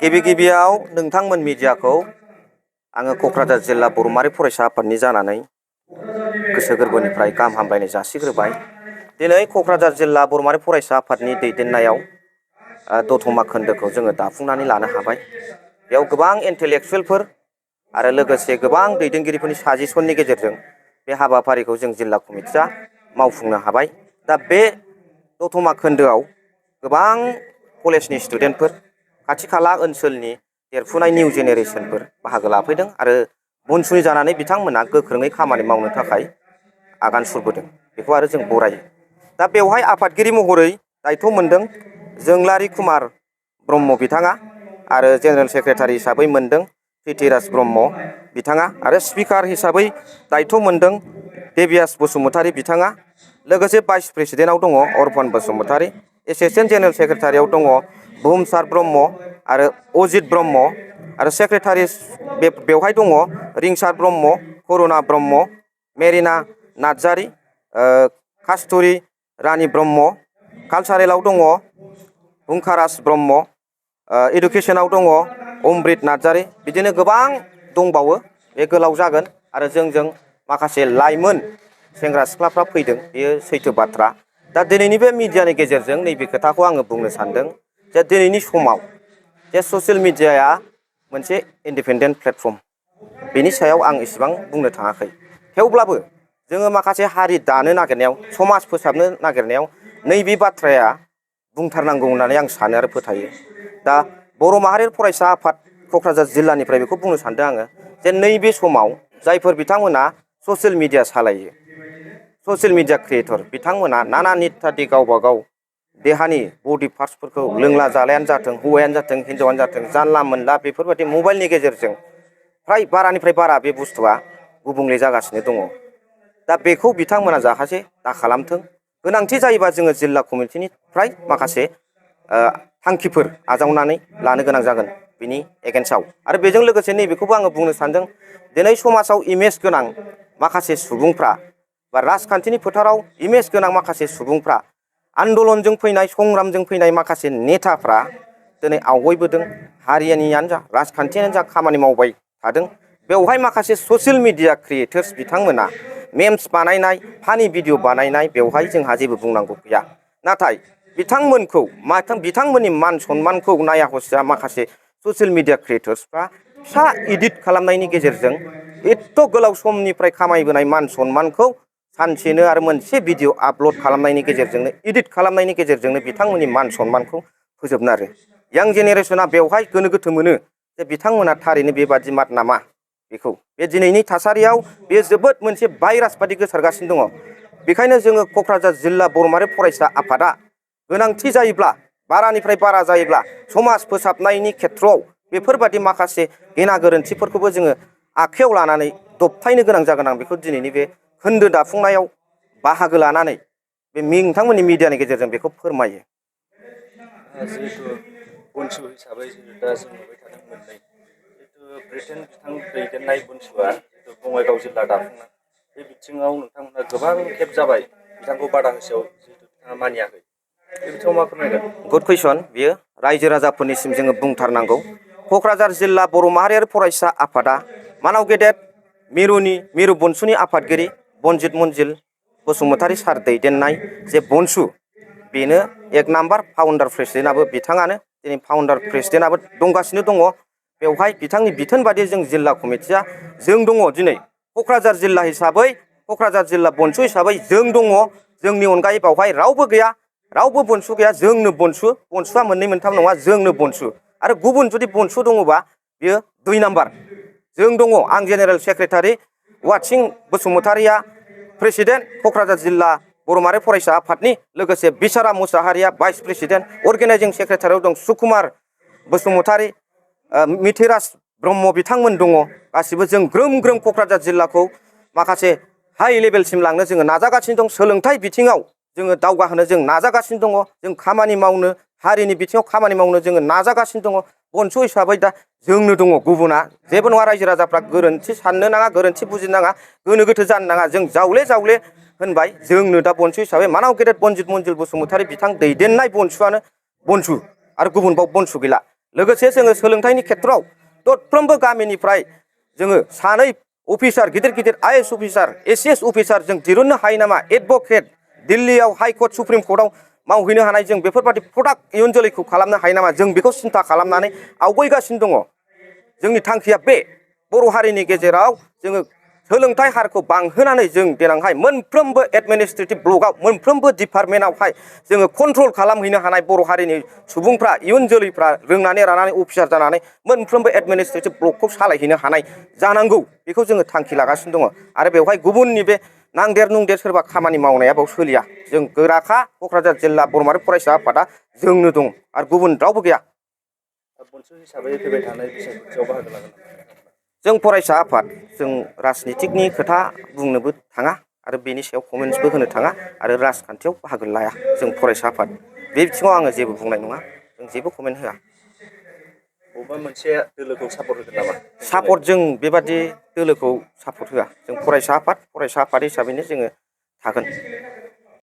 गिबियाव नोंथांमोन मिडियाखौ आङो क'क्राझार जिल्ला बर'माहारि फरायसा आफादनि जानानै गोसो गोरबोनिफ्राय गाहाम हामलायनाय जासिग्रोबाय। दिनै क'क्राझार जिल्ला बर'माहारि फरायसा आफादनि दैदेननायाव दतमा खोन्दोखौ जोङो दाफुंनानै लानो हाबाय। बेयाव गोबां इन्टेलेक्सुवेलफोर आरो लोगोसे गोबां दैदेनगिरिफोरनि साजेसननि गेजेरजों बे हाबाफारिखौ जों जिल्ला कमिटिया मावफुंनो हाबाय। दा बे दतमा खोन्दोआव गोबां कलेजनि स्टुडेन्टफोर, खाथि खाला ओनसोलनि देरफुनाय निउ जेनेरेसनफोर बाहागो लाफैदों आरो बनसुनि जानानै बिथांमोना गोख्रोङै खामानि मावनो थाखाय आगान सुरबोदों। बेखौ आरो जों बरायो। दा बेवहाय आफादगिरि महरै दायथ' मोनदों जोंलारि कुमार ब्रह्म बिथाङा आरो जेनेरेल सेक्रेटारि हिसाबै मोनदों प्रिथिराज ब्रह्म बिथाङा आरो स्पिकार हिसाबै दायथ' मोनदों देबियास बसुमतारी बिथाङा। लोगोसे भाइस प्रेसिडेन्टआव दङ अर्पन बसुमतारी, एसिस्टेन्ट जेनेरेल सेक्रेटारियाव दङ बुहुमसार ब्रह्म आरो अजित ब्रह्म आरो सेक्रेटारि बेवहाय दङ रिंसार ब्रह्म, करुणा ब्रह्म, मेरिना नार्जारी, कास्तुरि रानी ब्रह्म, कालसारेलाव दङ हुंकाराज ब्रह्म, इडुकेसनाव दङ अमृत नार्जारी। बिदिनो गोबां दंबावो, बे गोलाव जागोन आरो जोंजों माखासे लाइमोन सेंग्रा सिख्लाफ्रा फैदों, बेयो सैथो बाथ्रा। दा दिनैनि बे मिडियानि गेजेरजों नैबे खोथाखौ आङो बुंनो सानदों जे दिनैनि समाव जे ससियेल मिडियाया मोनसे इन्डिपेन्डेन्ट प्लेटफर्म, बेनि सायाव आं इसेबां बुंनो थाङाखै। थेवब्लाबो जोङो माखासे हारि दानो नागिरनायाव, समाज फोसाबनो नागिरनायाव नैबे बाथ्राया बुंथारनांगौ होननानै आं सानो आरो फोथायो। दा बर' माहारि फरायसा आफाद क'क्राझार जिल्लानिफ्राय बेखौ बुंनो सानदों आङो जे नैबे समाव जायफोर बिथांमोना ससियेल मिडिया सालायो, ससियेल मिडिया क्रिएटर, बिथांमोना नाना निथादि गावबा गाव देहानि बडि पार्टसफोरखौ लोंला जालायानो जाथों, हौवायानो जाथों, हिन्जावानो जाथों, जानला मोनला बेफोरबायदि मबाइलनि गेजेरजों फ्राय बारानिफ्राय बारा बे बुस्थुआ गुबुंले जागासिनो दङ। दा बेखौ बिथांमोना जाहाथे दा खालामथों। गोनांथि जायोबा जोङो जिल्ला कमिटिनिफ्राय माखासे थांखिफोर आजावनानै लानो गोनां जागोन बिनि एगेन्स्टआव। आरो बेजों लोगोसे नैबेखौबो आङो बुंनो सानदों दिनै समाजाव इमेज गोनां माखासे सुबुंफ्रा बा राजखान्थिनि फोथाराव इमेज गोनां माखासे सुबुंफ्रा, आन्दलनजों फैनाय, संग्रामजों फैनाय माखासे नेताफ्रा दिनै आवगायबोदों। हारियानियानो जा, राजखान्थियानो जा खामानि मावबाय थादों। बेवहाय माखासे ससियेल मिडिया क्रिएटर्स बिथांमोना मेम्स बानायनाय, फानि भिडिअ बानायनाय, बेवहाय जोंहा जेबो बुंनांगौ गैया। नाथाय बिथांमोननि मान सन्मानखौ नाया हसिया माखासे ससियेल मिडिया क्रिएटर्सफ्रा फिसा इडिट खालामनायनि गेजेरजों एथ' गोलाव समनिफ्राय खामायबोनाय मान सन्मानखौ सानसेनो आरो मोनसे भिडिअ आपल'ड खालामनायनि गेजेरजोंनो, इडिट खालामनायनि गेजेरजोंनो बिथांमोननि मान सन्मानखौ फोजोबनो आरो यां जेनेरेसना बेवहाय गोनो गोथो मोनो जे बिथांमोना थारैनो बेबादि माद नामा। बेखौ बे दिनैनि थासारियाव बे जोबोद मोनसे भाइरास बादि गोसारगासिनो दङ। बेखायनो जोङो क'क्राझार जिल्ला बर' माहारि फरायसा आफादा गोनांथि जायोब्ला, बारानिफ्राय बारा जायोब्ला समाज फोसाबनायनि खेथ्रआव बेफोरबादि माखासे गेना गोरोन्थिफोरखौबो जोङो आखायाव लानानै दबथायनो गोनां जागोन। आं बेखौ दिनैनि बे खोन्दो दाफुंनायाव बाहागो लानानै बे नोंथांमोननि मिडियानि गेजेरजों बेखौ फोरमायो। जिहेतु बनसु हिसाबै दा जों नुबाय थादों मोननै, जिहेतु ब्रिटेन बिथां दैदेननाय बनसुआ जिहेतु बङाइगाव जिल्ला दाफुंनाय, बे बिथिङाव नोंथांमोना गोबां खेब जाबाय बिथांखौ बादा होसेयाव जिहेतु बिथाङा मानियाखै, बे बिथिङाव मा फोरमायगोन? गुड कुइसन। बियो रायजो राजाफोरनिसिम जोङो बुंथारनांगौ। क'क्राझार जिल्ला बर' माहारियारि फरायसा आफादा मानाव गेदेर मिरु बनसुनि आफादगिरि बनजित मन्जिल बसुमतारी सार दैदेननाय जे बनसु, बेनो एक नाम्बार फाउन्डार प्रेसिडेन्टआबो बिथाङानो। दिनै फाउन्डार प्रेसिडेन्टआबो दंगासिनो दङ। बेवहाय बिथांनि बिथोन बादि जों जिल्ला कमिटिया जों दङ। दिनै क'क्राझार जिल्ला हिसाबै, क'क्राझार जिल्ला बनसु हिसाबै जों दङ। जोंनि अनगायै बावहाय रावबो गैया, रावबो बनसु गैया। जोंनो बनसु, बनसुआ मोननै मोनथाम नङा, जोंनो बनसु। आरो गुबुन जुदि बनसु दङबा बियो 2 नाम्बार। जों दङ। आं जेनेरेल सेक्रेटारि, वाटसिं बसुमतारीया प्रेसिडेन्ट क'क्राझार जिल्ला बर' माहारि फरायसा आफादनि, लोगोसे बिसारा मुसाहारिया भाइस प्रेसिडेन्ट, अर्गेनाइजिं सेक्रेटारियाव दं सुकुमार बसुमतारी, मिथिराज ब्रह्म बिथांमोन दङ। गासिबो जों ग्रोम ग्रोम क'क्राझार जिल्लाखौ माखासे हाइ लेभेलसिम लांनो जोङो नाजागासिनो दं। सोलोंथाइ बिथिङाव जोङो दावगाहोनो जों नाजागासिनो दङ। जों खामानि मावनो, हारिनि बिथिङाव खामानि मावनो जोङो नाजागासिनो दङ। बनसु हिसाबै दा जोंनो दङ, गुबुना जेबो नङा। रायजो राजाफ्रा गोरोन्थि साननो नाङा, गोरोन्थि बुजिनो नाङा, गोनो गोथो जानो नाङा। जों जावले जावले होनबाय जोंनो दा बनसु हिसाबै मानाव गेदेर बनजित मन्जिल बसुमतारी बिथां दैदेननाय बनसुआनो बनसु, आरो गुबुन बाव बनसु गैला। लोगोसे जोङो सोलोंथाइनि खेथ्रआव दरफ्रोमबो गामिनिफ्राय जोङो सानै अफिसार गिदिर गिदिर IAS अफिसार ACS अफिसार जों दिरुननो हायो नामा एडभकेट दिल्लीयाव हाइ कर्ट सुप्रिम कर्टआव मावहैनो हानाय जों बेफोरबादि प्रडाक्ट इयुन जोलैखौ खालामनो हायो नामा जों बेखौ सिन्था खालामनानै आवगायगासिनो दङ। जोंनि थांखिया बे बर' हारिनि गेजेराव जोङो सोलोंथाइ हारखौ बांहोनानै जों देनांहाय मोनफ्रोमबो एडमिनिस्ट्रेटिभ ब्लकआव मोनफ्रोमबो डिपार्टमेन्टआवहाय जोङो कन्ट्रल खालामहैनो हानाय बर' हारिनि सुबुंफ्रा इयुन जोलैफ्रा रोंनानै रानानै अफिसार जानानै मोनफ्रोमबो एडमिनिस्ट्रेटिभ ब्लकखौ सालायहैनो हानाय जानांगौ बेखौ जोङो थांखि लागासिनो दङ। आरो बेवहाय गुबुननि बे नांदेर नुंदेर सोरबा खामानि मावनाया बेयाव सोलिया। जों गोराखा क'क्राझार जिल्ला बर' माहारि फरायसा आफादा जोंनो दं आरो गुबुन रावबो गैया। BoNSU हिसाबै फैबाय थानाय बिसायख'थियाव बाहागो लागोन नामा? जों फरायसा आफाद जों राजनितिकनि खोथा बुंनोबो थाङा आरो बेनि सायाव कमेन्टसबो होनो थाङा आरो राजखान्थियाव बाहागो लाया जों फरायसा आफाद बे बिथिङाव आङो जेबो बुंनाय नङा जों जेबो कमेन्ट होआ। बबेबा मोनसे दोलोखौ सापर्ट होगोन नामा? सापर्ट जों बेबादि दोलोखौ सापर्ट होआ। जों फरायसा आफाद हिसाबैनो जोङो थागोन।